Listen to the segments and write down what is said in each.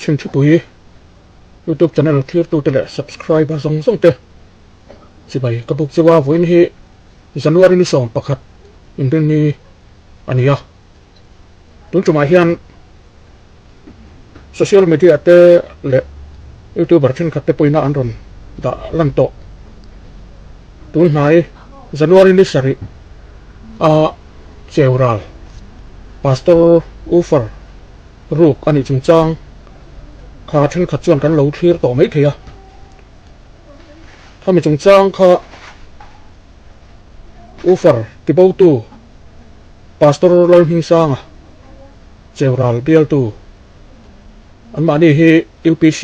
Chhimthipui YouTube channel thlirtute leh subscriber zawng zawng te chibai ka buk chu a, vawiin hi January ni 11 inrinni a ni a. Tun tumah hian social media te leh youtuber thenkhat te pawhin an rawn dah lan tawh. Tun hnai January ni sarih a cheu ral Pastor Ufer ruk a nih chungchang kha thenkhat chuan kan lo thlir tawh mai thei a. Khami chungchang kha Ufer tibotu Pastor Lalhmingsanga Cheural bialtu anmahni hi UPC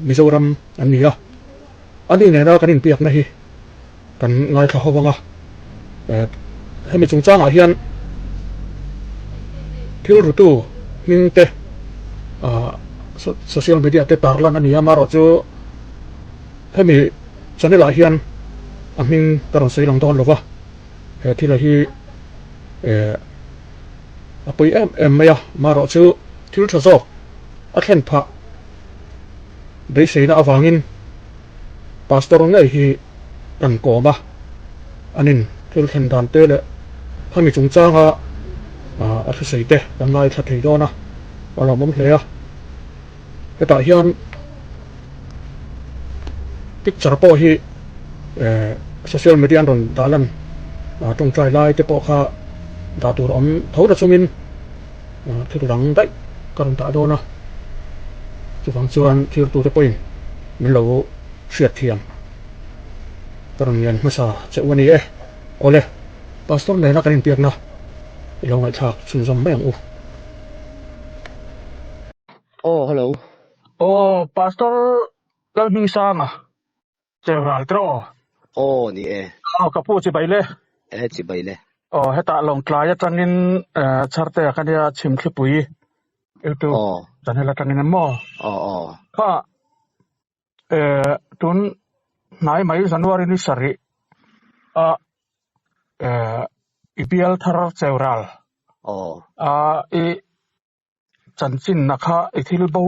Mizoram an ni a, ani nena kan inbiakna hi kan ngaithla ho ang a, hemi chungchangah hian thil rutu hming te social media te tarlan a ni a, amaherawhchu hemi channel ah hian a hming ka rawn sawi lang dawn lo va, he thil hi a pui em em mai a, amaherawhchu thil tha zawk a thlen phah beiseina avangin Pastor ngei hi kan kawm a, an in thil thlen dan te leh khami chungchanga a thusawi te kan ngaithla thei dawn a, a lawmawm hle a. Hetah hian picture pawh hi social media an rawn dah lan tawngtai lai te pawh kha dah tur awm tho ta chungin thil dang daih ka rawn dah dawn a, chuvang chuan thirtute pawhin min lo hriat thiam ka rawn ngen hmasa che u a ni e. Awle, Pastor nena kan inpiakna i lo ngaihthlak chhunzawm mai ang u. Aw hello. Aw Pastor Lalhmingsanga Cheural tawh aw. Aw ni e. Aw ka pu chibai le. E chibai le. Aw hetah Lawngtlai atangin Chhartea ka nia Chhimthlipui YouTube channel atangin em maw? Aw aw. Kha tun hnai mai January ni sarih a i bial thar Cheural a i chanchinna kha i thil bo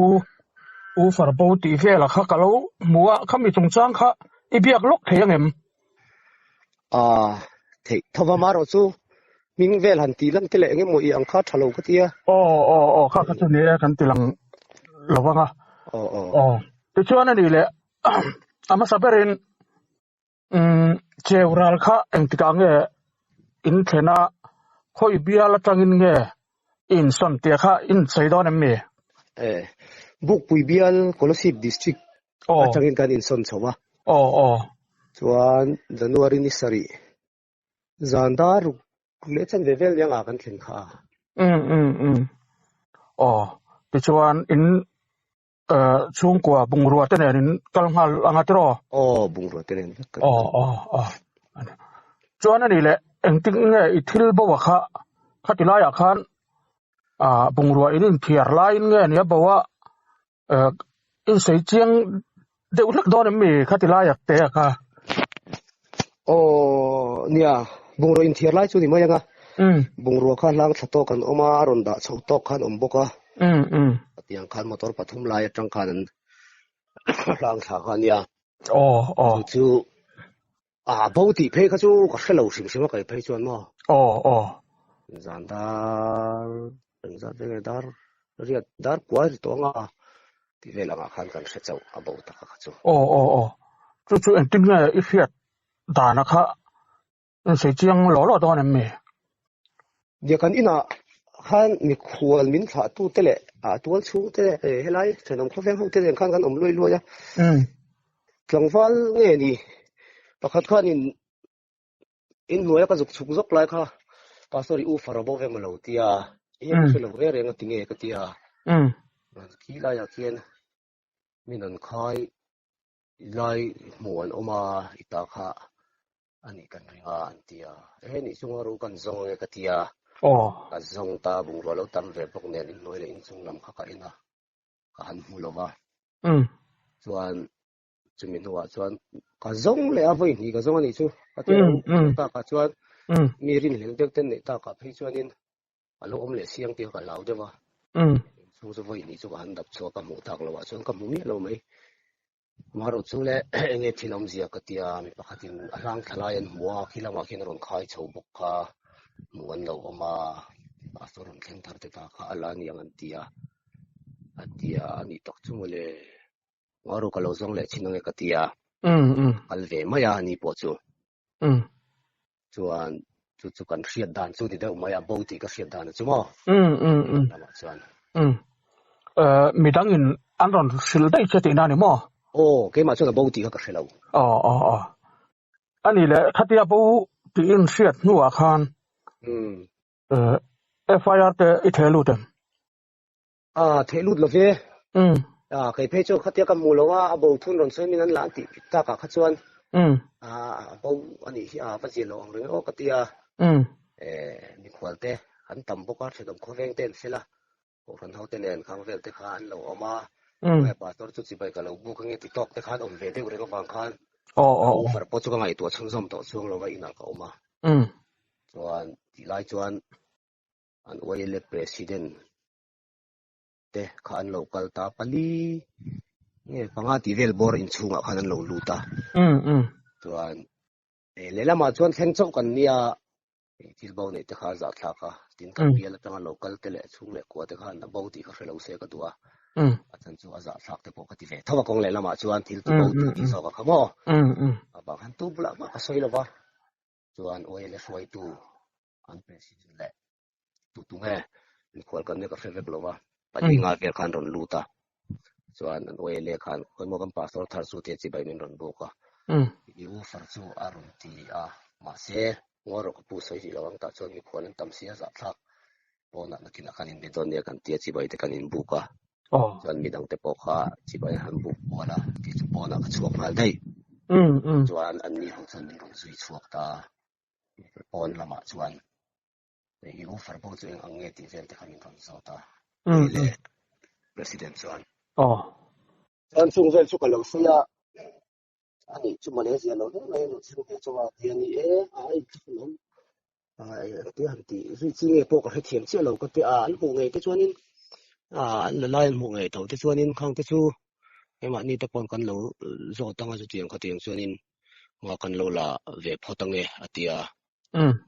u far bo tih vela kha ka lo hmu a, khami chungchang kha i biak lawk thei ang em? Aaa theih tho va marawh chu hming vel han tih lan te leh eng emaw i ang kha tha lo ka ti a. Aw aw aw kha kha chu ni e kan ti lang lo vang a. Aw aw. Aw tichuan a nih leh a hmasa berin Umm cheu ral kha engtikah nge in thlen a, khawi bial atangin nge i insawn tih kha i insawi dawn em mi? E, Bukpui bial Kolasib District atangin kan insawn chho a. Aw aw. Chuan January ni sarih zan dar ruk leh chanve vel nia ngah kan thlen kha a. Umm umm umm. Aw, tichuan in chhungkua bungrua te nen in kal nghal ang a tiraw? Aw, bungrua te nen vek kan kal. Aw, aw, aw. Chuan a nih leh engtin nge i thil bo a kha khati laiah khan bungrua in inthiar laiin nge nia bo a insawi chiang deuh hlek dawn em mi khati laiah te a kha? Aw, nia, bungrua inthiar lai chu ni mai ang a. Bungrua kha hlang thla tawk an awm a, a rawn dah chho tawk khan awm bawk a. Tiang khan motor pathum lai atang khan an hlang thla kha a nia. Aw, aw. Chu chu a bo tih phei kha chu ka hre lo hrim hrim a kai phei chuan maw. Aw, aw. Zan dar engzat vel nge dar riat dar kuai ri tawh ang a tih vel angah khan kan hre chauh a bo tak a kha chu. Aw, aw, aw. Chu chu engtin nge i hriat dana kha Insawi chiang law law dawn em mi? Nia kan inah khan mikhual min thlah tu te leh a tual chhung te leh helai thenawm khawveng ho te nen khan kan awm luai luai a. Tlangval nge ni pakhat khanin inhnuaia ka zuk chhuk zawk lai kha Pastor i u far a bo ve maw lo tia i hre lo reng reng a ti nge ka tia. Khi laiah khian min an khai lai hmuh an awm a i ta kha A nih kan ring a an ti a, he nih chunga ru kan zawng ange ka ti a, ka zawng ta bungrua lo tam ve bawk nen inhnuai leh inchung lam kha ka en a, ka han hmu lo va. Chuan chumi hnuah chuan ka zawng leh a vawi hnih ka zawng a nih chu ka ti a, takah chuan mi rinhlelh deuh ten neih takah phei chuanin a lo awm leh siang tih kha ka hlau deuh a. Chung chu vawi hnih chu ka han dap chhuak a, hmuh tak loah chuan ka hmu miah lo mai. Amaherawh chu le enge thil awmzia ka tia, mi pakhatin a hlang thla lai an hmu a, khi lamah khian a rawn khai chho bawk kha hmuh an lo awm a, pastor rawn thleng thar te ta kha a la ni ang an ti a, a tia a nih tak chu mawle. Ngaru ka lo zawng leh chin ange ka tia, kal ve mai a ani pawh chu. Chuan chu chu kan hriat dan chu ni deuh mai a, bo tih ka hriat dan a chu maw? Lamah chuan. Midang in an rawn hrilh daih che tihna a ni maw? Aw, keimah chuan a bo tih kha ka hre lo. Aw, aw, aw. A nih leh, khatia bo tih in hriat hnuah khan FIR te i theh lut em? A, theh lut lo ve. A, kei phei chuan khatia ka hmu lo a, a bo thun rawn sawi min an la an tih takah kha chuan a, a bo a nih hi a va zia lo ang reng aw ka ti a. E, mikhual te an tam bawk a, thenawm khawveng te an fel a, kohhran ho te nen khang vel te kha an lo awm a. Hei pastor chu chibai ka lo buk ange ti tawk te khan awm ve deuh reng avang khan a over pawh chu ka ngaihtuah chhunzawm tawh chuang lo va inah ka awm a. Chuan tih lai chuan an YLA President te kha an lo kal ta pali nge panga tih vel bawr inchhungah khan an lo lut a. Chuan lehlamah chuan thleng chauh kan nia thil bo neih te kha a zahthlak a, tin kan bial atanga lo kal te leh chhung leh kua te khan a bo tih ka hre lo se ka duh a, a chan chu a zahthlak te pawh ka ti ve tho a kawng lehlamah chuan thil ti bo tu tih zawk a kha maw? Avang khan tu bulah mah ka sawi lo va, chuan YLA hruaitu an president leh tu tu nge mikhual kan nia ka hre vek lo va, pahnih nga vel khan rawn lut a, chuan an OLA khan khawimaw kan pastor thar chu tia chibai min rawn buk a, i u far chu a rawn ti a, mahse ngawi rawh ka pu sawi rih lo ang tah chuan mikhual an tam si a zahthlak pawnah nakinah kan inbe dawn nia kan tia chibai te kan inbuk a, chuan midang te pawh kha chibai an han buk kual a, tih chu pawnah ka chhuak nghal daih, chuan an ni ho chuan min rawn zui chhuak ta a. Pawn lamah chuan i u far bo chu eng ang nge tih vel te kha min rawn zawt a, tih leh President chuan. Chuan chung vel chu ka lo sawi a, a nih chu Malaysia lo hle mai a lo thleng ve chauh a ti a ni e, a inthlak awm engtia han tih zui chi nge pawh ka hrethiam chiah lo ka ti a, an hmuh ngei te chuanin an la lai an hmuh ngei tho te chuanin khang te chu keimahni te pawn kan lo zawt ang a chutiang khatiang chuanin Hma kan lo la ve phawt ange a ti a.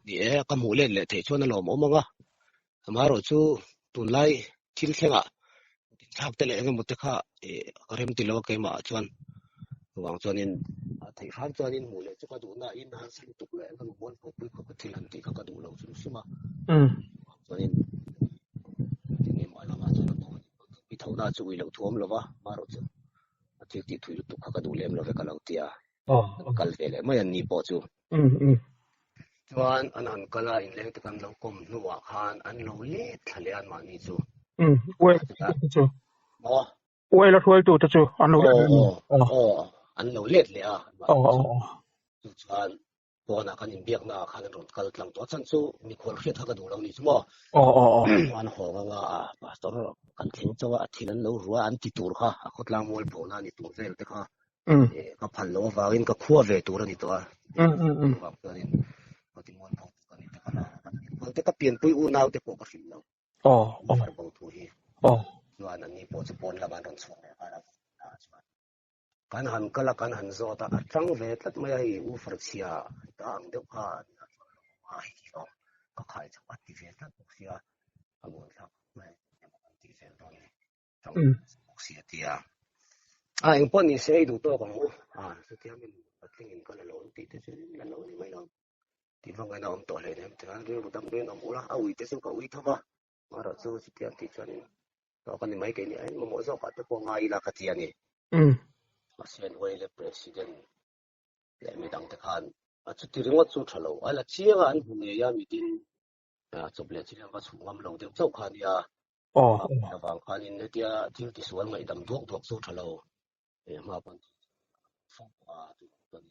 Ni e, ka hmuh let leh theih chuan a lawmawm ang a. Amaherawh chu tunlai thil thlengah thlak te leh engemaw te kha ka rem ti lo a keimah ah chuan. Chuvang chuanin a theih hram chuanin hmuh leh chu ka duh na in harsa lutuk leh engemaw mual pawhpui khawp a thil han tih kha ka duh lo hrim hrim a. Chuvang chuanin engemaw lamah chuan a bo a ni. I tho na chu ui loh thu awm lo va, amaherawh chu A thil tih thui lutuk kha ka duh lem lo ve ka lo ti a, an kal ve leh mai an ni pawh chu. Chuan an han kal a, inleng te kan lo kawm hnuah khan an lo let thla leh a anmahni chu. Maw? Uaila hruaitu te chu an lo let leh a ni. Aw, aw, an lo let leh a anmahni chu. Chu chuan Pawnah kan inbiakna ah khan an rawn kal tlang tawh a chhan chu mikhual hriat kha ka duh lo ni chu maw? Aw aw aw. An hawng anga a pastor kan thleng chauh a, a thil an lo rua an ti tur kha a khawtlang mual phawhna a ni tur vel te kha ka phal loh avangin ka khua ve tur a ni tawh a. Chuvang chuanin ka ti mual pho tur ka ni te kha la kan mikhual te ka pianpui unau te pawh ka hrilh lo. Aw aw. Far bo thu hi. Aw. Chuan an ni pawh chu pawn lamah an rawn chhuak leh nghal a chuan. Kan han kal a, kan han zawt a, a tang ve tlat mai a, hei u Farchhia ta ang deuh kha a nia chuan lo awm a, hei lawm ka khai chauh a ti ve tlat bawk sia, a buan thlak mai emaw kan tih vel dawn ni, tang bawk sia a ti a. A engpawh ni se i duh tawk ang u, a chutia min patling in ka la lo tih te chu la lo ni mai lo, tih vang hian a awm tawh hleinem tia rilru dam rin awm ula, a ui te chu ka ui tho va, Marawh chu chutiang tih chuanin tawk a ni mai kei ni a, mamawh zawkah te pawh ngai ila ka ti a ni. Mahse an YLA President leh midang te khan a chuti ringawt chu tha lo, a la chiang a, an hmu ngei a, mitin chawp leh thil an va chhuh ngam lo deuh chauh kha a nia. Avang khanin hetia thil tisual ngaihdam duak duak chu tha lo, hma pawn fo a chuan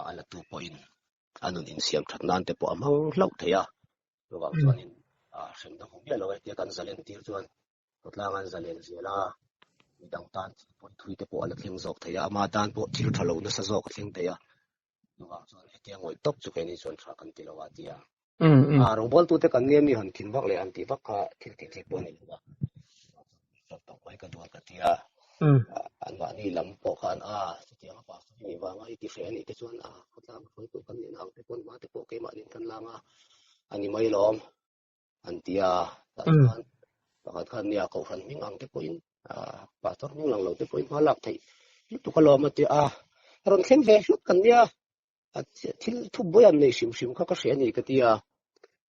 a la tu pawhin a nun insiam that nan te pawh a hmang hlauh thei a, chuvang chuanin hremna hmu miah lo e tia kan zalen tir chuan khawtlang an zalen zel a, midang tan thil pawi thui te pawh a la thleng zawk thei a, ama tan pawh thil tha lo nasa zawk a thleng thei a, chuvang chuan hetia ngawih tawp chu keini chuan tha kan ti lo a tia. Rawngbawltute kan nia mi han thin vak leh han tih vak kha thil tih theih pawh a ni lo a. Pastor tawp mai ka duat ka ti a. Anmahni lam pawh khan a chutiang a pastor hi nih vanga i ti hreh anih te chuan a khawtlang hruaitu kan nih ang te pawn hma te pawh keimahni kan lang a a ni mai lawm an ti a. Tah chuan pakhat khan nia kohhran hming ang te pawhin pastor hming lang lo te pawhin hma lak theih lutuk alawm a ti a. A rawn thleng ve hlut kan nia. Thil thubuai an nei hrim hrim kha ka hria a ni ka ti a,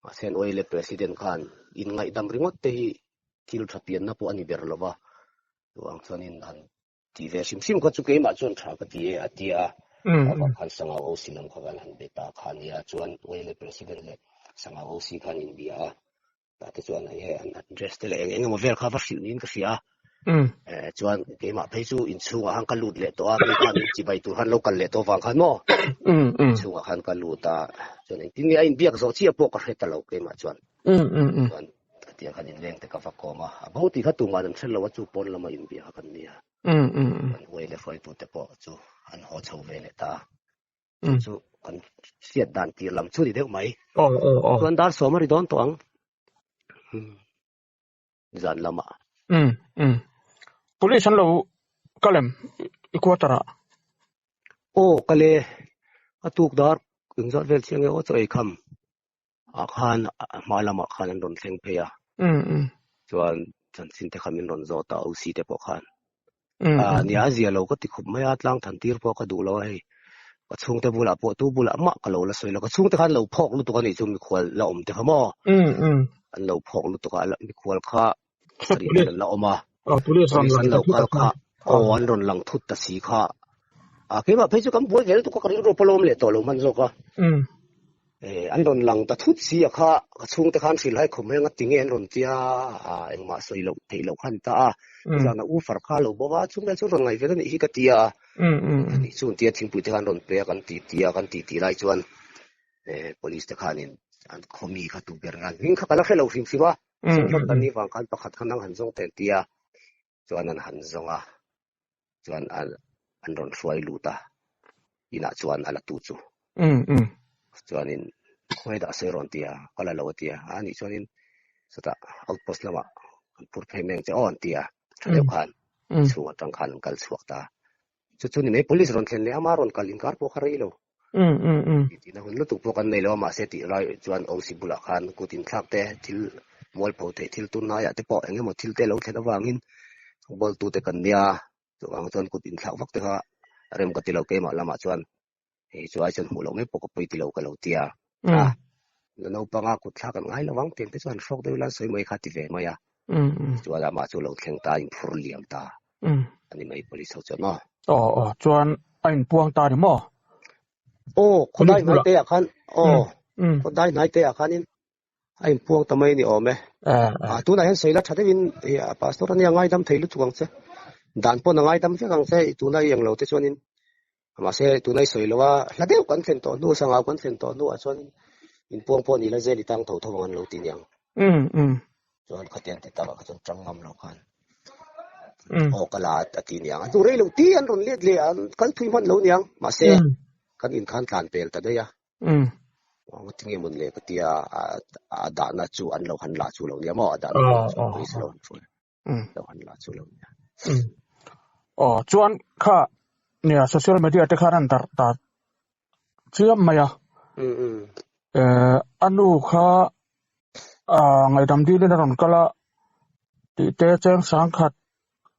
mahse an oil president khan inngaihdam ringawt te hi thil tha pianna pawh a ni ber lo va, chuvang chuanin han tih ve hrim hrim kha chu keimah chuan tha ka ti e a ti a, avang khan Sangau OC lam kha kan han be ta kha a nia, chuan oil president leh Sangau OC khan inbia a. Tah te chuan hei an address te leh eng eng emaw vel kha va hrilh niin ka hria a. Eh, chuan keimah phei chu inchhungah khan ka lut leh tawh a, mi khan min chibai tur khan lo kal leh tawh vang khan maw. Inchhungah khan ka lut a, chuan engtin nge a inbiak zawh chiah pawh ka hre ta lo keimah chuan. Chuan khatiang khan inleng te ka va kawm a, a bo tih kha tuman an hre lo a, chu pawn lama inbia kha kan nia. Kan huai leh hruaitute pawh chu an haw chho ve leh ta a. Chu chu kan hriat dan tir lam chu ni deuh mai. Aw aw aw. Chuan dar sawm a ri dawn tawh ang. Zan lamah. Um um. Police an lo kal em i quarter ah? Aw kal e. A tuk dar engzat vel chiang e aw chaw ei kham ah khan hma lamah khan an rawn thleng phei a. Um um. Chuan chanchin te kha min rawn zawt a OC te pawh khan. A nia a zia lo ka ti khup mai a, tlang than tir pawh ka duh lo a hei. Ka chhungte bulah pawh tu bulah mah ka lo la sawi lo. Ka chhungte khan lo phawk lutuk a nih chu mikhual la awm te kha maw? An lo phawk lutuk a, mikhual kha sarih vel an la awm a. Police an lo kal kha aw an rawn lang thut ta si kha. A keimah phei chu kan buai ve lutuk a ka rilru pawh lawm leh tawh lo hman zawk a. Eh, an rawn lang ta thut si a kha, ka chhungte khan hrilh hai khawm heng a ti nge an rawn tia a, engmah sawi loh theih loh khan ta a, zan a u far kha a lo bawk a, chung vel chu rawn ngaih vel a nih hi ka ti a, ani chu tia thingpui te khan rawn pe a kan ti ti a, kan ti ti lai chuan eh police te khanin an khaw mi kha tu ber an hming kha ka la hre lo hrim hrim a, sawi kan nih vang khan pakhat kha nang han zawng teh an ti a, chuan an han zawng a, chuan an rawn hruai lut a, inah chuan a la tu chu. Chuanin khawi dah sawi rawn ti a, ka la lo a ti a, a nih chuanin chutah outpost lamah an phur phei mai ang che aw an ti a, tha deuh khan chhung atang khan an kal chhuak ta. Chu chu ni mai police rawn thlen leh ama rawn kal inkar pawh kha rei lo. Tihna hun lutuk pawh kan nei lo a, mahse tih lai chuan OC bulah khan kut inthlak te thil mualpho theih thil tunlaiah te pawh eng emaw thil te lo thlen avangin bawltute kan nia chuvang chuan kut inthlak vak te kha rem ka ti lo keimah lamah chuan hei chu ai chuan hmuh loh mai pawh ka pawi ti lo ka lo ti a. A naupanga kut thlak an ngai lo ang tiang te chuan hrawk deuh ila an sawi mai kha ti ve mai a. Chuan amah chu lo thleng ta inphur liam ta a ni mai police ho chuan maw. Aw aw chuan a inpuang ta ni maw? Aw khawdai hnai te ah khan aw khawdai hnai te ah khanin a inpuang ta mai a ni awm e. A tunah hian sawi la tha deuhin pastor ania ngaidam thei lutuk ang che. Dan pawn a ngaidam vek ang che tuna i englo te chuanin mahse tuna i sawi lo a hla deuh kan thlen tawh hnu sangau kan thlen tawh hnuah chuan inpuang pawh ni la zel i tang tho tho ang an lo ti niang. Chuan khatiang ti takah kha chuan tang ngam lo khan aw ka la a ti niang. A hnu rei lo ti an rawn let leh a kal thui hman lo niang mahse kan inkhan tlan pel ta daih a. Nga tinge mun le ka tia a dahna chu an lo han la chu lo nia maw a dahna chu police lo han hruai lo han la chu lo nia. Aw chuan kha nia social media te khan an darh ta chiam mai a. A nu kha ngaihdam dilin a rawn kal a tih te cheng sangkhat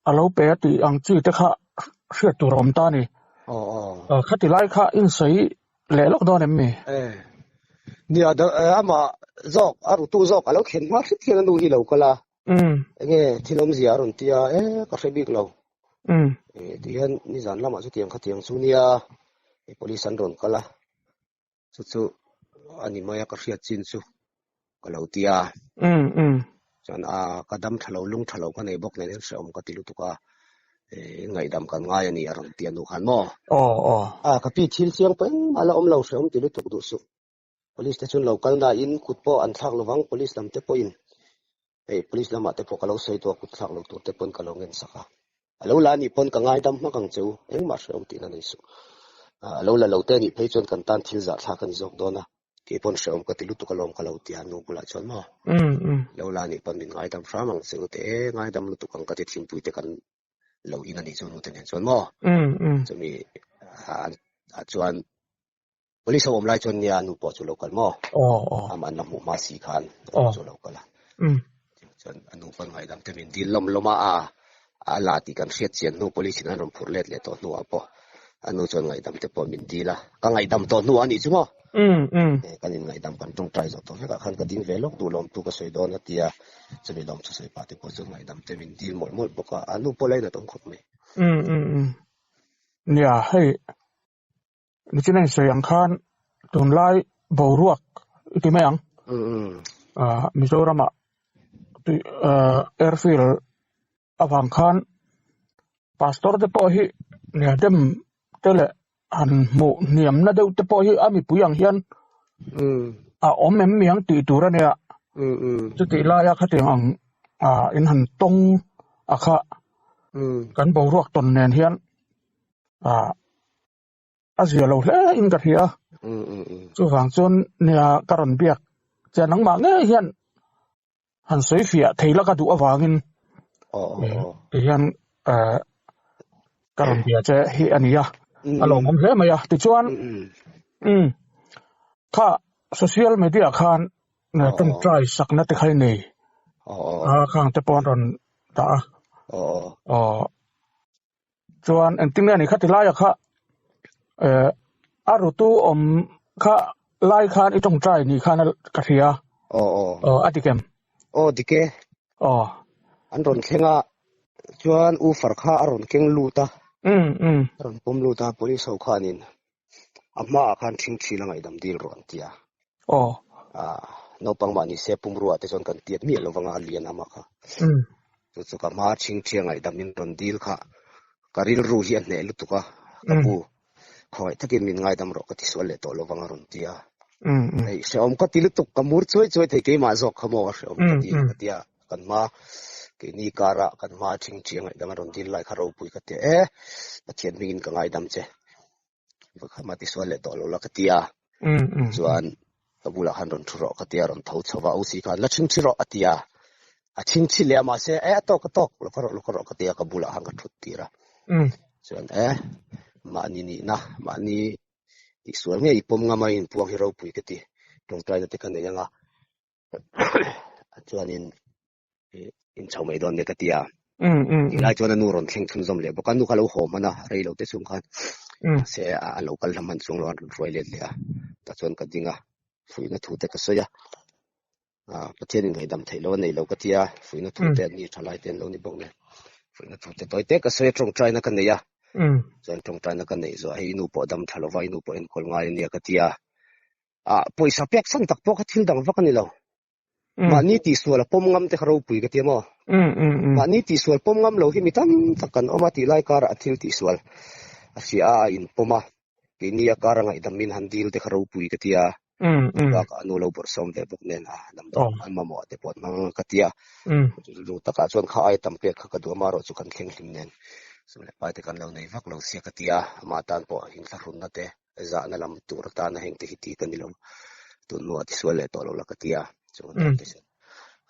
a lo pe a tih ang chi te kha hriat tur a awm ta a ni. Khati lai kha insawi leh lawk dawn em mi? Nia amah zawk a rutu zawk a lo thlen hma hret hian a nu hi lo kal a. Enge thil awmzia a rawn ti a, e ka hre bik lo. Ti hian nizan lamah chutiang khatiang chu nia police an rawn kal a. Chu chu a ni mai a ka hriat chin chu ka lo ti a. Chuan a ka dam tha lo lung tha lo ka nei bawk nen hian hrehawm ka ti lutuk a. Ngaihdam kan ngai a ni a rawn ti a nu khan maw. A ka pi thil chiang pawh engmah la awm lo hrehawm ti lutuk duh suh. Police te chuan lo kal na in kut pawh an thlak lovang police lam te pawhin hei police lamah te pawh ka lo sawi tawh a kut thlak lo tur te pawn ka lo ngen sak a. A lo la anih pawn ka ngaidam hmak ang che u, engmah hrehawm tihna nei suh. A lo la lo te anih phei chuan kan tan thil zahthlak a ni zawk dawn a. Kei pawn hrehawm ka ti lutuk alawm ka lo ti a, nu bulah chuan maw lo la nih pawn min ngaidam hram ang che u te e, ngaidam lutuk ang ka ti thingpui te kan lo in a nih chu nu te nen chuan maw chumi ah chuan police ho awm lai chuan nia nu pawh chu lo kal maw amah an la hmuh hma si khan chu lo kal a chuan a nu pawn ngaihdam te min dil lawm lawm a a la tih kan hriat chian hnu police in an rawn phurh let leh tawh hnuah pawh a nu chuan ngaihdam te pawh min dil a ka ngaihdam tawh hnuah a nih chu maw kan in ngaihdam kan tawngtai zawh tawh vekah khan ka ding ve lawk duh lawm tu ka sawi dawn a tia chumi lawm chu sawi pah te pawh chuan ngaihdam te min dil mawlh mawlh bawk a a nu pawh lainat awm khawp mai. Nia hei Nichin a insawi ang khan tunlai boruak i ti mai ang. Mizoramah airfield avang khan pastor te pawh hi dem te leh han hmuh hniamna deuh te pawh hi a mipui ang hian a awm em mi ang tih tur a nia. Chutih laia khatiang ang in han tawng a kha kan boruak tawn nen hian a zia lo hle in ka hria a chuvang chuan nia ka rawn biak che nangmah ngei hian han sawi fiah thei la ka duh avangin ti hian ka rawn bia che hi a ni a a lawmawm hle mai a tichuan kha social media khan tawngtai sakna te kha i nei a khang te pawh an rawn dah a aw. Chuan engtin nge ni khati laia kha eh a rutu awm kha lai khan i tawngtai ni khan ka hria. Aw aw. Aw a dik em? Aw dik e. Aw. An rawn thleng a chuan U Farkha a rawn keng lut a. Um um. A rawn pawm lut a police ho khanin a hmaah khan ṭhingṭhil a ngaihdam dil rawh an ti a. Aw. Ah, naupang mah ni se pumrua te chuan kan tiat miah lovang a lian amah kha. Chu chu ka hma ṭhingṭhi a ngaihdam in rawn dil kha ka rilru hi a hneh lutuk a, ka pu khawngaih takin min ngaidam rawh ka ti sual leh tawh lovang a rawn ti a. Hei hrehawm ka ti lutuk ka mur chuai chuai thei keimah zawk kha maw a hrehawm ka ti ka ti a, kan hma keini karah kan hma ṭhingṭhi a ngaihdam a rawn dil lai kha ropui ka ti a, e Pathian hmingin ka ngaidam che. Khama ti sual leh tawh lo la ka ti a. Chuan ka bulah khan rawn thu rawh ka ti a, rawn tho chho va, OC khan la chhing thi rawh a ti a. A chhing thi leh a mahse e a tawk a tawk lo ka rawh lo ka rawh ka ti a, ka bulah khan ka thut tir a. Chuan e mahni nihna mahni tihsual ngei i pawm ngam a inpuang hi ropui ka ti. Tawngtaina te ka nei anga chuanin in chho mai dawn nia ka ti a. Tilai chuan a nu rawn thleng chhunzawm leh bawk a, nu kha a lo haw hman a, rei lo te chhung khan mahse a lo kal hla hman chuang lo a, an rawn hruai let leh a. Tah chuan ka ding a, fuihna thu te ka sawi a, Pathian in ngaihdam theih lo a nei lo ka ti a, fuihna thu te an ni thalai te an lo ni bawk nen, fuihna thu te tawi te ka sawi a, tawngtaina ka nei a, chuan tawngtaina ka neih zawh hei i nu pawh dam tha lova, i nu pawh enkawl ngai a nia ka ti a, pawisa pek san tak pawh kha thil dang vak a ni lo. Mahni tihsual a pawm ngam te kha ropui ka ti a maw? Mahni tihsual pawm ngam lo hi mi tam tak kan awm a tih lai karah a thil tihsual a hria a, a inpawm a, keini a kara ngaihdam in han dil te kha ropui ka ti a, bakah a nu lo bawrhsawm ve bawk nen a damdawi an mamawh te pawh an hmang ka ti a, rilru takah chuan kha ai tam pek kha ka duh a, amaherawhchu kan thleng hlim nen sum leh pai te kan lo nei vak lo sia ka ti a, amah tan pawh inthlahrunna te zahna lam tur atana heng te hi ti ka ni lo tun hnuah tisual leh tawh lo la ka ti a chuan an ti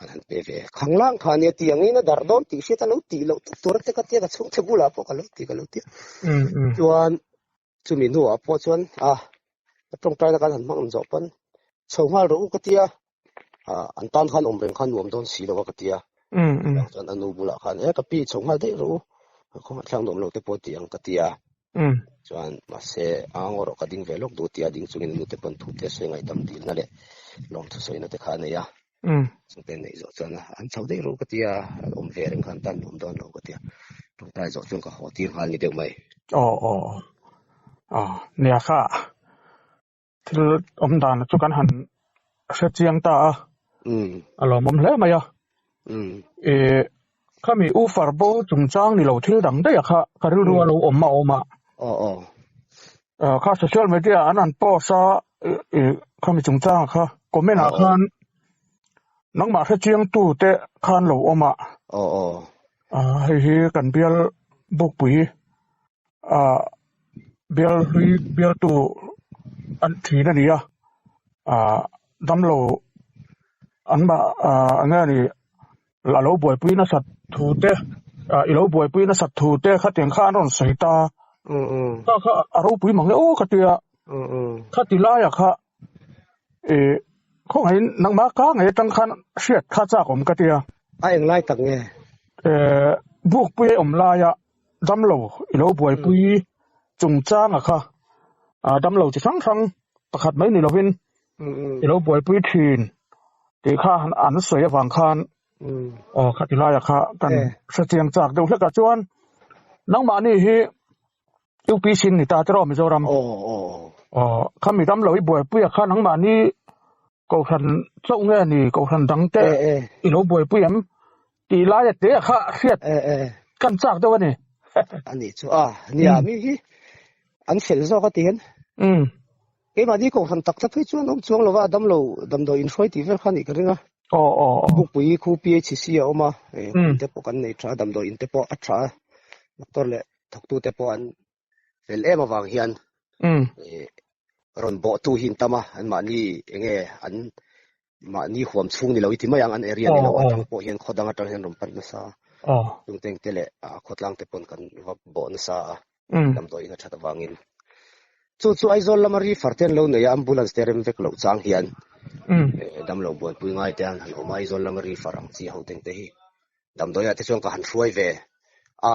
an han pe ve khanglang kha nia ti angin a darh dawn tih hriat a lo tih loh tawp tur te ka tia ka chhungte bulah pawh ka lo ti ka lo ti chuan chumi hnuah pawh chuan a ka tawngtaina kan han hmang ang zawh pawn chho nghal rawh u ka tia an tan khan awm reng khan nuam dawn si lo a ka tia chuan a nu bulah khan e ka pi chho nghal daih rawh u khawngaih thlak nuam lo te pawh ti ang ka tia Chuan mahse a ngaw rawh ka ding ve lawk duh tia ding chungin a nute pawn thu te sawi ngaihdam dilna leh lawmthu sawina te kha a nei a. Chungte neih zawh chuan an chho daih rawh ka ti a, an awm ve reng khan tan nuam dawn lo ka ti a. Tawngtai zawh chuan ka haw tir nghal ni deuh mai. Aw aw aw nia kha thil awm dan chu kan han hre chiang ta a, a lawmawm hle mai a. Ih khami U Farbo chungchang ni lo thil dang daih a kha ka rilru a lo awm a awm a. Kha social media an han post a ih khami chungchang kha comment ah khan nangmah hre chiang tu te khan lo awm a. Hei hi kan bial bukpui ah bial hlui bialtu an thin a ni a. Damlo an mah eng nge ni a lo buaipui nasat thu te i lo buaipui nasat thu te khatiang kha an rawn sawi ta. Kha kha a ropui mang e aw ka tia. Khati laiah kha ih khawngaihin nangmah ka ngei atang khan hriat kha chak awm ka tia. A englai tak nge? Bukpui awm laia damlo i lo buaipui chungchanga kha damlo chi hrang hrang pakhat mai ni lovin i lo buaipui thin tih kha an sawi avang khan aw khati laiah kha kan hrechiang chak deuh hlek ah chuan nangmahni hi UPC ni ta tiraw Mizoram aw khami damlo i buaipui ah kha nangmahni Kohhran chauh nge ni Kohhran dang te i lo buaipui em tih laia te a kha hriat kan chak deuh a ni. A nih chu a, nia mi hi an fel zawk a ti hian. Keimahni Kohhran tak tak phei chuan awm chuang lova damlo damdawi inhruai tih vel kha a nih ka ring a. Bukpui khu PHC a awm a, hmun te pawh kan nei tha a, damdawi in te pawh a tha a, doctor leh thawktute pawh an fel em avang hian rawn bawhtu hi an tam a, anmahni enge an mahni huam chhung ni lo i ti mai ang, an area ni lo atang pawh hian khaw dang atang hian rawn pan nasa a, chungteng te leh khawtlang te pawn kan va bawh nasa a, damdawiin a that avangin. Chu chu Aizawl lama refer te an lo nei a, ambulance te rem vek loh chang hian damlo buaipui ngai te an han awm a, Aizawl lama refer ang chi ho teng te hi Damdawiah te chuan ka han hruai ve a,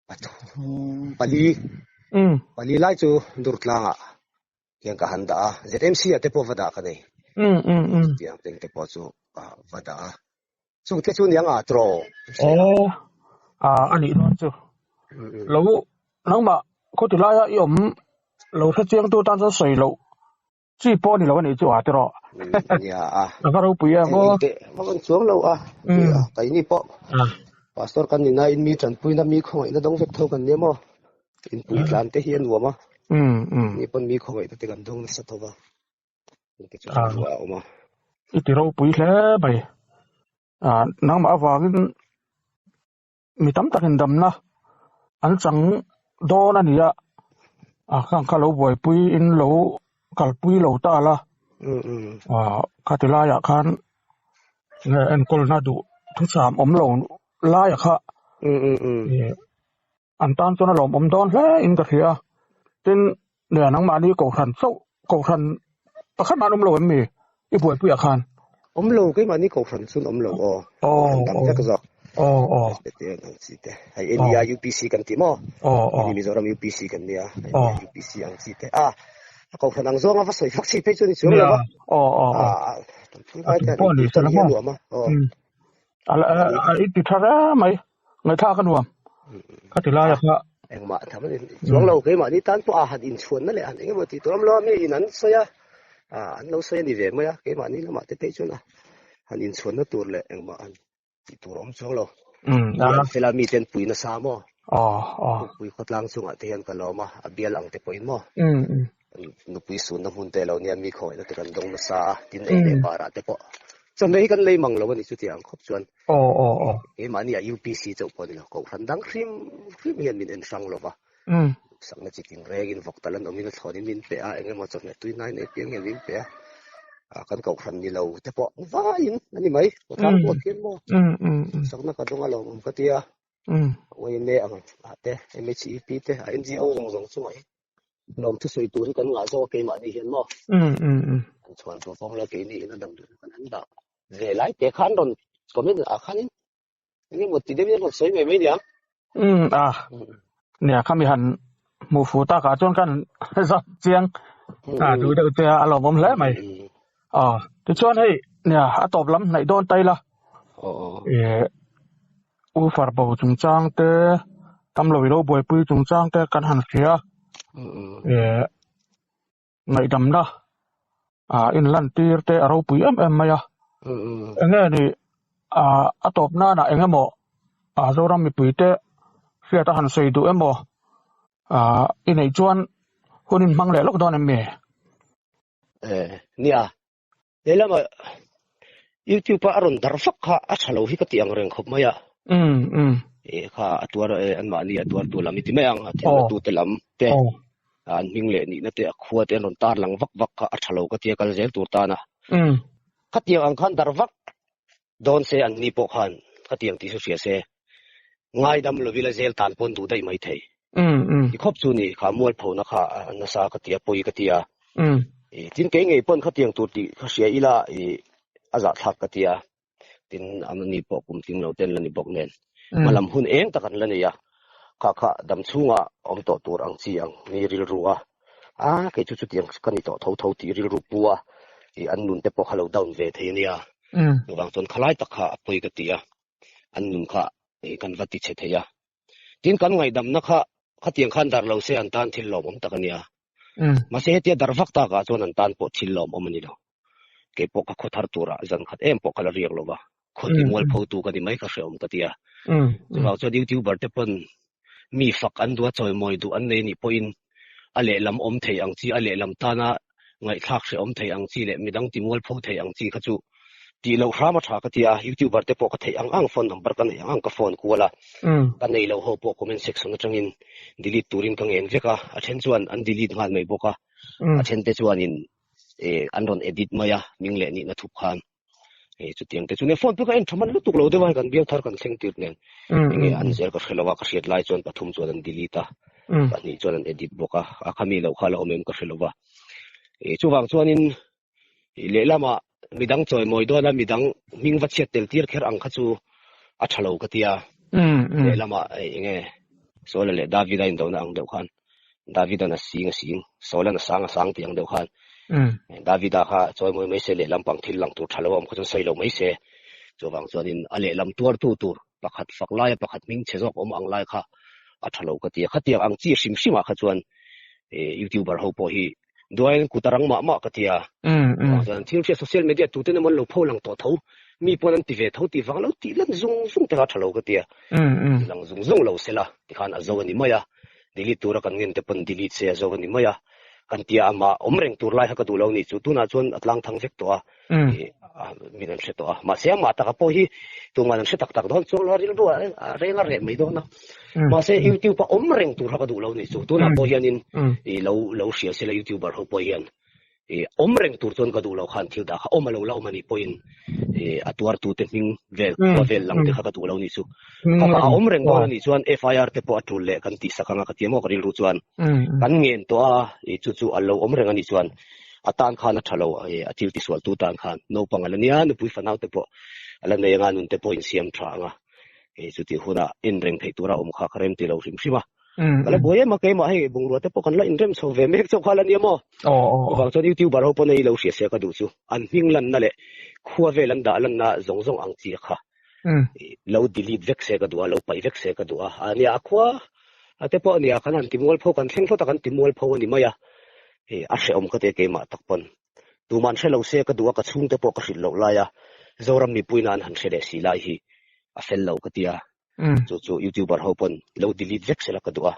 pathum pali pali lai chu Durtlangah hian ka han dah a, ZMC ah te pawh va dah ka nei, chutiang teng te pawh chu va dah a, chung te chu niang a trawh. Aw, a nih dawn chu. Lo nangmah khawti laia i awm lo hrechiang tu tan chuan sawi loh Chi pawh ni lo a nih chu a tiraw. Nia a. A va ropui em aw. Engte va kan chuang lo a. Keini pawh pastor kan ni nain mi tanpuina mi khawngaihna dawng vek tho kan nia maw. Inpui tlan te hi a nuam a. Ni pawn mi khawngaihna te kan dawng nasa tho va. Engte chu a awm a. I ti ropui hle mai. Nangmah avangin Mi tam takin damna an chang dawn a ni a, a khang kha lo buaipui in lo kalpui lo ta la, khati laiah khan nge enkawlna duh thucham awm lo laiah kha an tan chuan a lawmawm dawn hle in ka hria. Tin, nangmahni kohhran chauh kohhran pakhat mah an awm lo em mi i buaipuiah khan? Awm lo, keimahni kohhran chuan awm lo aw. Kohhran dang vek zawk. Aw aw. Presbyterian ang chi te. Hei NEI UPC kan ti maw? Aw aw. Hei Mizoram UPC kan nia. NEI UPC ang chi te. A kohhran ang zawnga va sawi fak chi phei chu ni chuang lo va. Aw aw aw. A tum pawh ni se la maw? A i ti tha hle mai. Ngaihthlak a nuam. Ka ti lai a kha. Engmah tham ani chuang lo keimahni tan pawh a han inchhuanna leh han engemaw tih tur awm lo a mi in an sawi a an lo sawi a ni ve mai a keimahni lamah te phei chuan a han inchhuanna tur leh engmah han tih tur awm chuang lo. An fel a mi ten pui nasa maw? Pui khawtlang chungah te hian ka lawm a a bial ang te pawhin maw? Nupui sunna hmun te lo nia mi khawngaihna te kan dawng nasa a tin ei leh barah te pawh chawhmeh hi kan lei mang lo a ni chutiang khawp chuan keimahni ah UPC chauh pawh a ni lo kohhran dang hrim hrim hian min en hrang lo va sakna chi tin rengin vawk tal an awmin a thlawnin min pe a eng emaw chawhmeh tui hnai nei piang hian min pe a kan kohhran ni lo te pawh vaiin a ni mai khawtlang pawh khian maw sakna ka dawng a lawmawm ka tia YMA ang ah te MHEP te NGO zawng zawng chungah hi Lawm thusawi tur hi kan ngah zawk a keimahni hian maw? An chhuan tur pawh la keini in a dam duh kan han dah ve lai te khan rawn comment ah khanin enge maw ti deuhin rawn sawi mai mai niang. A nia khami han hmuh fuh takah chuan kan zat chiang a duh deuh che a a lawmawm hle mai. Tichuan hei nia a tawp lam hnaih dawn ta ila. U Farbo chungchang te, Tamlo i lo buaipui chungchang te kan han hria a, eh ngaihdamna ah inlantir te a ropui em em mai a. Enge ni ah a tawp nanah eng emaw ah Zoram mipui te hriat a han sawi duh emaw ah i neih chuan hun in hmang leh lawk dawn em mi? Eh nia Lehlamah YouTube a a rawn dar vak kha a tha lo hi ka ti ang reng khawp mai a. Um um. E kha a tuar e anmahni a tuartu lam i ti mai ang a thenna tute lam te. Aw. An hming leh nihna te a khua te an rawn tar lang vak vak kha a tha lo ka tia kal zel tur tana. Khatiang ang khan dar vak dawn se an ni pawh khan khatiang tih chu hria se ngaidam lovila zel tan pawn duh daih mai thei. Ti khawp chu ni kha mualphona kha a nasa ka tia pawi ka tia. Tin kei ngei pawn khatiang tur tih kha hria ila a zahthlak ka tia. Tin amani pawh kum tling lo ten la ni bawk nen hmalam hun eng tak an la nei a, kha kha dam chhunga awm tawh tur ang chi ang mi rilru a, a kei chu chutiang ka ni tawh tho tho tih rilru pu a, ih an nun te pawh kha lo down ve thei a nia, chuvang chuan khalai tak kha a pawi ka ti a, an nun kha ih kan va ti chhe thei a, tin kan ngaihdamna kha khatiang khan dar lo se an tan thil lawmawm tak a nia, mahse hetia dar vak takah chuan an tan pawh thil lawmawm a ni lo. Kei pawh ka khaw thar turah zan khat em pawh ka la riak lo va, khaw ti mual pho tu ka ni mai ka hrehawm ka ti a. Chuvang chuan YouTuber te pawn mi fak an duh a, chawimawi duh an nei anih pawhin a lehlam awm thei ang chi, a lehlam tana ngaihthlak hrehawm thei ang chi leh midang ti mual pho thei ang chi kha chu tih loh hram a tha ka ti a. YouTuber te pawh ka theih ang ang phone number ka neih ang ang ka phone kual a, ka nei lo ho pawh comment section atangin delete turin ka ngen vek a, a then chuan an delete nghal mai bawk a, a then te chuanin eh an rawn edit mai a hming leh nihna thup khan eh chutiang te chu nia phone pawh ka en tha man lutuk lo deuh a kan bial thar kan thleng tir nen enge an zel ka hre lo a ka hriat lai chuan pathum chuan an delete a pahnih chuan an edit bawk a a khami loh kha la awm em ka hre lo va eh chuvang chuanin lehlamah midang chawimawi dawn a midang hming va chhiat tel tir kher ang kha chu a tha lo ka tia lehlamah enge Saula leh Davida indona ang deuh khan Davida'n a sing a sing, Saula'n a sang a sang tih ang deuh khan Davida kha chawimawi mai se lehlam pang thil lang tur tha lo a awm kha chuan sawi lo mai se. Chuvang chuanin a lehlam tuartu tur pakhat fak laia pakhat hming chhe zawk awm ang lai kha a tha lo ka ti a. Khatiang ang chi hrim hrimah kha chuan YouTuber ho pawh hi Duaiin kut a rang mah mah ka ti a. Chuvang chuan thil hriat social media tuten emaw an lo pho lang tawh tho, mi pawn an ti ve tho tih vang lo tih lan zung zung te kha a tha lo ka ti a. Ti lang zung zung lo sela tikhan a zo a ni mai a, delete tura kan ngen te pawn delete se a zo a ni mai a. Kan tia amah awm reng tur lai kha ka duh lo ni chu tunah chuan a tlang thang vek tawh a, min an hre tawh a. Mahse amah taka pawh hi tuman an hre tak tak dawn chuang lo a, rilru a reng a reh mai dawn a. Mahse YouTube a awm reng tur kha ka duh lo ni chu. Tunah pawh hianin i lo lo hria sela YouTuber ho pawh hian i awm reng tur chuan ka duh lo khan thil dah kha awm a lo la awm a nih pawhin i a tuartute hming vel khua vel lang te kha ka duh lo ni chu. Kha kha a awm reng dawn a nih chuan FIR te pawh a tul leh kan tihsak anga ka ti maw ka rilru chuan kan ngen tawh a i chu chu a lo awm reng a nih chuan a tan khan a tha lo a thil tisualtu tan khan naupang a la nia nupui fanau te pawh a la nei anga nun te pawh insiam tha anga hei chutih hunah inreng theih tura awm kha ka rem ti lo hrim hrim a. Ka la buai em a keimah hei bungrua te pawh kan la inrem chho ve mek chauh kha la nia maw. Chuvang chuan YouTuber ho pawn hei lo hria sia ka duh chu an hming lanna leh khua vel an dah lanna zawng zawng ang chi kha lo delete vek se ka duh a, lo paih vek se ka duh a. A nia a khua a te pawh nia kan han ti mualpho kan thleng hlawt a kan ti mualpho a ni mai a. Hei a hrehawm ka ti a keimah tak pawn. Tuman hre lo se ka duh a, ka chhungte pawh ka hrilh loh lai a, Zoram mipuiin an han hre leh si lai hi a fel lo ka ti a, chu chu YouTuber ho pawn lo delete vek sela ka duh a,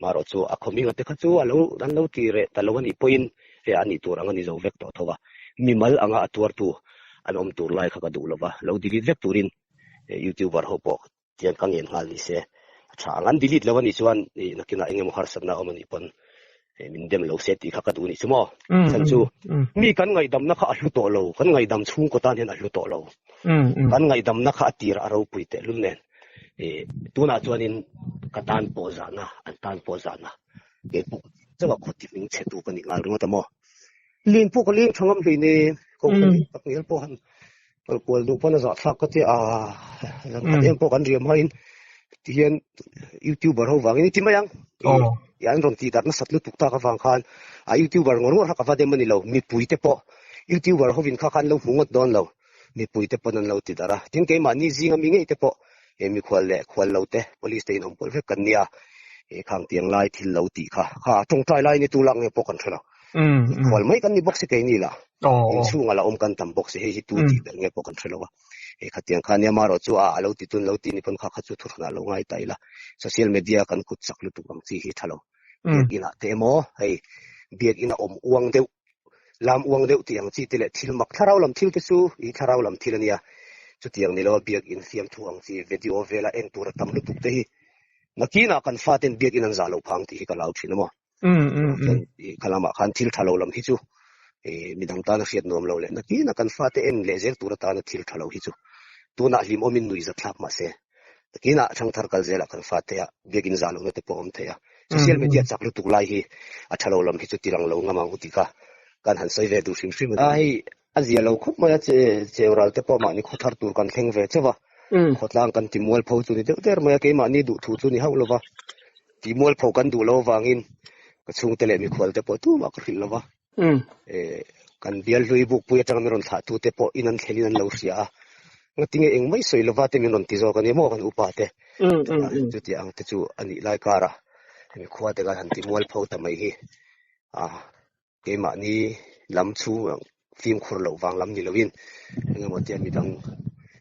marawh chu a khawminga te kha chu a lo an lo ti reh ta lo a nih pawhin he a nih tur ang a ni zo vek tawh tho a, mimal anga a tuartu an awm tur lai kha ka duh lo va, lo delete vek turin YouTuber ho pawh tian ka ngen nghal ni se a tha ang. An delete lo a nih chuan nakinah eng emaw harsatna a awm a nih pawn min dem lo se tih kha ka duh a nih chu maw. Chhan chu mi kan ngaihdamna kha a hlu tawh lo, kan ngaihdam chhungkaw tan hian a hlu tawh lo. Kan ngaihdamna kha a tir a ropui tehlul nen tunah chuanin ka tan pawh zahna, an tan pawh zahna kei pawh chauh a khawti hming chhe tu ka ni nghal ringawt a maw. Lin pawh ka leng tha ngam hlei nen kohhran tak ngial pawh han kal kual duh pawn a zahthlak ka tia a zan khat em pawh kan riam hmain tihian youtuber ho vangin i ti mai ang i an rawn tih darh nasat lutuk tak avang khan a youtuber ngawr ngawr kha ka va dem a ni lo mipui te pawh youtuber hovin kha kha an lo hmu ngawt dawn lo mipui te pawn an lo ti darh a tin keimahni zinga mi ngei te pawh he mikhual leh khual lo te police te in awm pawlh vek kan nia he khang tiang lai thil lo tih kha kha tawngtai lai ni tu lak nge pawh kan hre lo mikhual mai kan ni bawk si keini lah inchhunga la awm kan tam bawk si hei hi tu tih ber nge pawh kan hre lo a he khatiang kha nia marawh chu a alo ti tun lo ti ni pawn kha kha chu thuhranah lo ngai ta ila social media kan kut chak lutuk ang chi hi tha lo biak inah te emaw hei biak ina awm uang deuh Lam uang deuh tih ang chi te leh thil mak thlarau lam thil te chu i thlarau lam thil a nia. Chutiang ni lo biakinn fiamthu ang chi video vela en tur a tam lutuk te hi nakinah kan faten biakinn an zah loh phang tih hi ka lau thin a maw. Chuan kha lamah khan thil tha lo lam hi chu midang tana hriat nuam lo leh nakin a kan fate en leh zel tur atana thil tha lo hi chu tunah hlimawmin nuih zat thlak mahse nakinah thangthar kal zelah kan fate ah biakin zah lohna te pawh a awm thei a. Social media chak lutuk lai hi a tha lo lam hi chu tilang lo ngam ang u tih kha kan han sawi ve duh hrim hrim a ni. Hei a zia lo khawp mai a, cheural te pawh mahni khaw thar tur kan thleng ve chauh a, khawtlang kan ti mualpho chu ni deuh der mai a, keimahni duhthu chu ni hauh lo va, ti mualpho kan duh lo avangin ka chhungte leh mikhual te pawh tumah ka hrilh lo va, kan bial hlui bukpui atanga min rawn thlah tu te pawh in an thlen in an lo hria a, ngatinge eng mai sawi lova te min rawn ti zawk a ni maw kan upa te, chutiang ang te chu a nih lai karah mikhua te khan han ti mualpho ta mai hi a. Keimahni lam chu fimkhur loh vang lam ni loin engemaw tia midang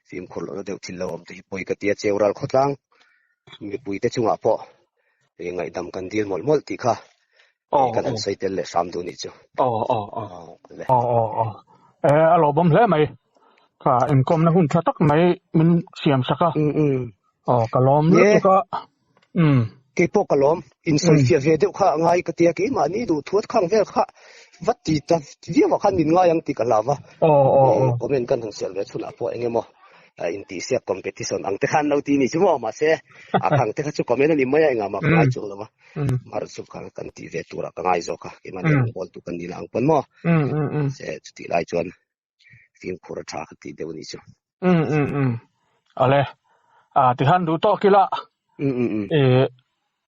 fimkhur lohna deuh thil lo awm te hi pawi ka ti a, Cheural khawtlang mipuite chungah pawh ngaihdam kan dil mawlh mawlh tih kha kan han sawi tel leh hram duh nih chu. Aw aw aw aw aw aw e a lawmawm hle mai kha inkawmna hun tha tak mai min siam sak a aw ka lawm lutuk a. Umm. Kei pawh ka lawm. Insawifiah ve deuh kha a ngai ka tia, keimahni duh thuat khang vel kha va ti ta viau ah khan min ngai ang tih ka hlau va. Comment kan han siam ve chhunah pawh eng emaw intihsiak competition ang te khan lo ti ni chu maw mahse a khang te kha chu comment a ni mai a engah mah ka ngai chuang lo va. Mar chu kha kan tih ve turah ka ngai zawk a, keimahni rawngbawltu kan ni lah ang pawn maw. Mahse chutih lai chuan fimkhur a tha ka tih deuh a nih chu. Um um um ale a tihan duh tawk ila um um um e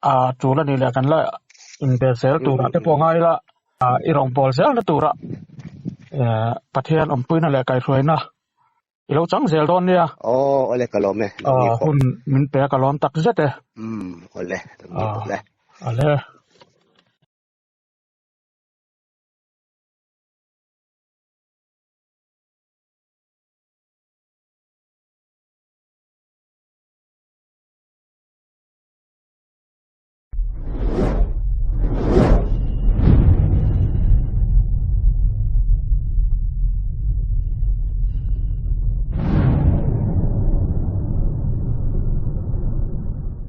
a tul ani leh kan la inbe zel turah te pawh ngai ila i rawngbâwl zel na turah e Pathian awmpuina leh kaihhruaina i lo chang zel dawn nia. Aw awle ka lawm e. Hun min pe a ka lawm tak zet e. Um awle ale.